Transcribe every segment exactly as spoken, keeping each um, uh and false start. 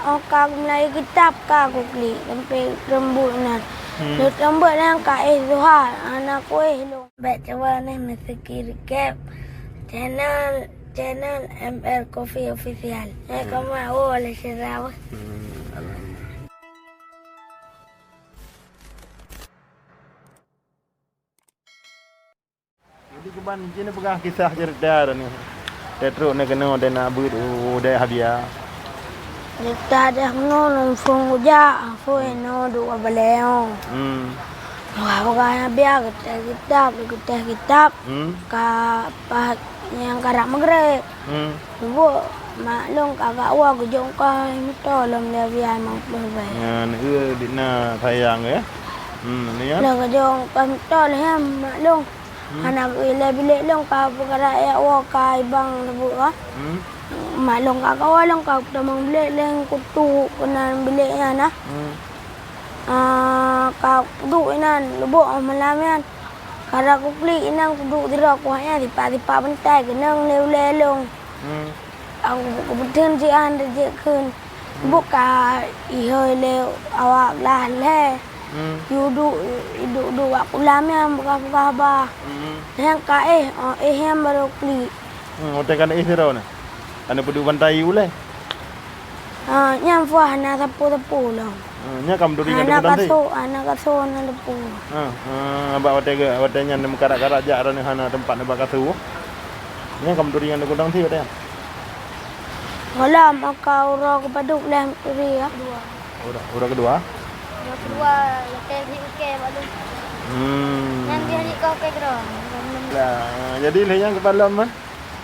Ka meulayeue kitab ka kuklik sampoe reumbot nan. Hmm. Reumbot nan ka éh Zuhar, hana kuéh lôn. Bèk cuba neh meuseuki recap channel, channel M R Coffee Official. Eh, hmm, koma, oh, lé sira wah. Hmm, alhamdulillah. Jadi, kiban jih neupeugah kisah ceurita droeneuh. Teutrok neukeunoe teunak beuet u dayah Abia. Ceurita dayah keunoe lôn phôn kujak, phôn inoe duek bak balèe. Hmm. Wah, peugah Abia geutéh kitab, geutéh kitab. Hmm. Ka paih nyang karap Maghrib. Hmm. Lubok mak lôn ka gak woe geujok kah meuto lom lé Abia limong ploh ribèe. Nyan, eh, dikna sayang, ya. Hmm, ni ya. Lôn geujok kah meuto lé mak lôn. Hmm. Hana geuilèe bilék lôn ka peugah jak woe ka ibang lubok, ah. Hmm. Mak lôn ka gak woe lôn ka tamong bilék lé kutu keunan bilék nyan, ah. Hmm. Ah, ka kuduek inan lubok malam nyan. Ka rhot kuklik inan kuduek sidroe kuh nyan sipak-sipak bantai keunong lé ulèe lôn. Hmm. Aku keubeuteun jian jeuet kheun. Hmm. Buka ihôi lé awak glah lhèe. Hmm. Iduek, iduek-duek bak kulam nyan peugah-peugah haba. Hmm. Nyan ka éh, oh, éh nyan barô klik. Hmm, watèe ka na éh sidroe na? Ka na peuduek bantai ulèe? Ah, nyan puah hana sapeue-sapeue lom. Ah, nyan ka meuturi ngon hana deungon tante? Kasô, hana kasô, hana depu. Ah, ah, bak watèe ge-, watèe nyan meukarat-karat jak droeneuh hana teumpat neuba kasô. Nyan ka meuturi ngon deungon tante watèe nyan? Gohlom ka uroe keupadub lhèe meuturi, ya. Kedua. Uroe, uroe kedua? Uroe kedua, lakèe jih ukèe bak lôn. Hmm. Nyan jih jih ka ukèe keudroe. Lah, jadi lheuh nyan keupadub lom, ah?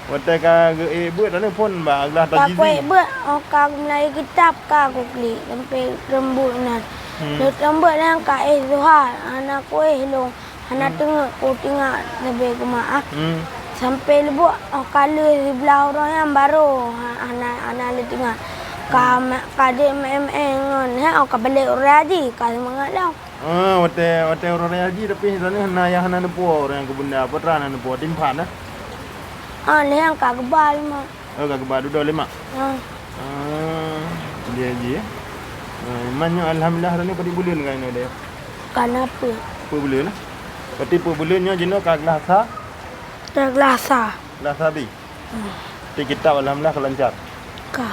Watèe ka geuék beuet, droeneuh phôn bak glah tajizi. Ka kuék beuet, oh, ka meulayeue kitab ka kuklik sampoe reumbot nan. Hmm. Reumbot nan ka éh Zuhar, hana kuéh lôn, hana, hmm, teungeut kutinggai leubeh kumaah. Hmm. Sampoe lubok, oh, ka lheueh siblaih uroe nyan barô, ha-, hana, hana lé teungeut. Ka, hmm, ma-, ka jeuet meu'èn-meu'èn ngon, ha, oh, ka balek uroe haji, ka seumangat lom. Ah, watèe, watèe uroe raya haji, tapi droeneuh na nyang hana neupuwoe, ureueng nyang keu bunda, peue teuma hana neupuwoe, timphan, eh? Ah, lheueh nyan ka geuba lé mak. Oh, ka geuba dudoe lé mak? Ah. Ah, jih, jih, eh. Ah, man nyoe alhamdulillah droeneuh padum buleuen ka inoe deh? Ka na peuet. Peuet buleuen, eh? Berarti peuet buleuen nyoe jinoe ka glah sa? Ka glah sa. Glah sa bi? Hmm. Di kitab alhamdulillah ka lancar. Ka.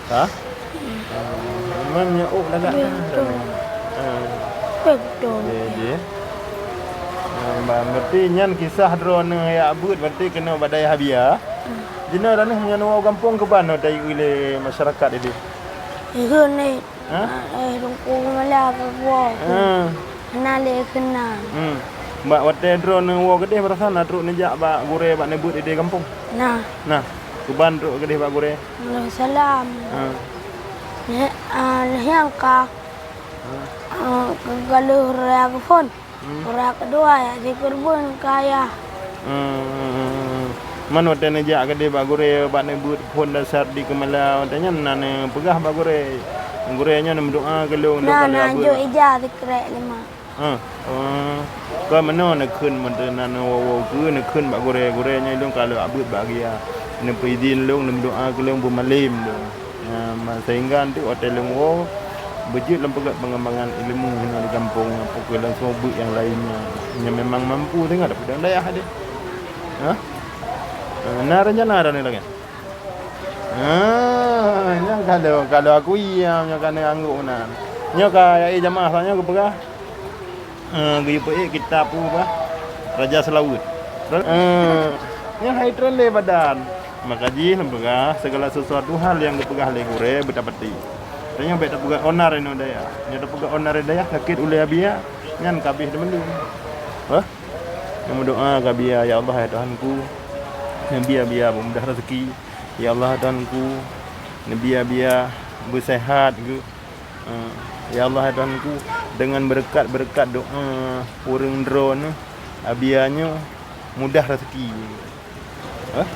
Ha? Hmm. Ah, memang nyoe lagak. Betul. Ah. Betul. Jih, jih. Ah, ba-, berarti nyan kisah droeneuh jak beuet berarti keunoe bak dayah Abia. Hmm. Jinoe droeneuh nyan woe gampông keuban nyoe tayue lé masyarakat idéh? Ikheun lé Ha? Eh, Teungku Mala ka geuwoe. Ha. Hana lé keunan. Hmm. Bak watèe droeneuh woe keudéh, peurasaan na trok neujak bak gurèe bak neubeuet idéh gampông? Na. Na. Keuban trok keudéh bak gurèe? Waalaikumsalam. Ha. Lheueh, ah, lheueh nyan ka, ha, ah, ka lheueh raya geuphôn. Hmm. Uroe keudua, jak sikeureubeuen keu ayah. Hmm. Man watèe neujak keudéh bak gurèe, bak neubeuet phôn dasar di Keumala, watèe nyan na neupeugah bak gurèe, gurèe nyoe neumeudoa keu lôn, lôn ka lheueh abeuet. Na, na jok ija sikrek lé mak. Ah, oh. Kon meunoe neukheun, meuteuna neuwoe-woe keu neukheun bak gurèe, gurèe nyoe lôn ka lheueh abeuet bak geuriya. Neupeuidin lôn, neumeudoa keu lôn beumalém lôn. Nyan, ma-, sehingga enteuk watèe lôn woe, beujeuet lôn peugöt pengembangan ilmu hinoe di gampông, nyan pokok lôn seumeubeuet nyang laén nyan. Nyang memang mampu teuh ngon dapeuet dayah deh. Hah? Eh, na rencana droeneuh lagèe? Ah, nyan kalau, kalau aku iya, nyoe ka neuanggôk meunan. Nyoe ka, ya, eh, jamaah, soalnya geupeugah. Eh, geuyue peuék kitab peue bah? Raja Seulaweuet. Eh, nyan hai treun lé badan. Maka jih lôn peugah, segala sesuatu hal nyang geupeugah lé gurèe beutapeuti. Tanyoe bèk tapeugah onar inoe dayah. Nyoe tapeugah onar dayah sakét ulèe Abia, nyan ka abéh teumeudeung. Hah? Neumeudoa keu Abia, "Ya Allah, ya Tuhanku, neubri Abia beumudah raseuki. Ya Allah, ya Tuhanku, neubri Abia beuseuhat geuh." Ah, ya Allah, ya Tuhanku, deungon beureukat-beureukat doa ureueng droeneuh, Abia nyoe mudah raseuki. Hah?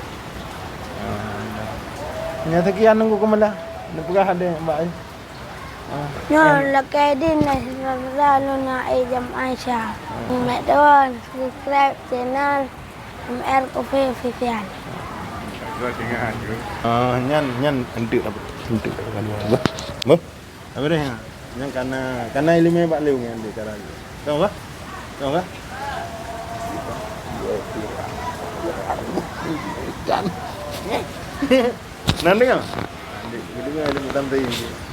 Ah, nyan seukian Teungku Keumala neupeugah lé Mbak ai. Ah, nyoe eh, lakèe deh na sira-sira lôn na, eh, jam Aisyah. Ah. Meutuah subscribe channel M R Coffee Official. Ah, nyan, nyan enteuk apa? Enteuk apa? Apa? Apa deh? Ha. Nyang kana, kana ileumèe bak lôn nyan deh cara lôn. Tahu kah? Tahu kah? Nan dengar? Nan dengar, dengar ilèe tadi.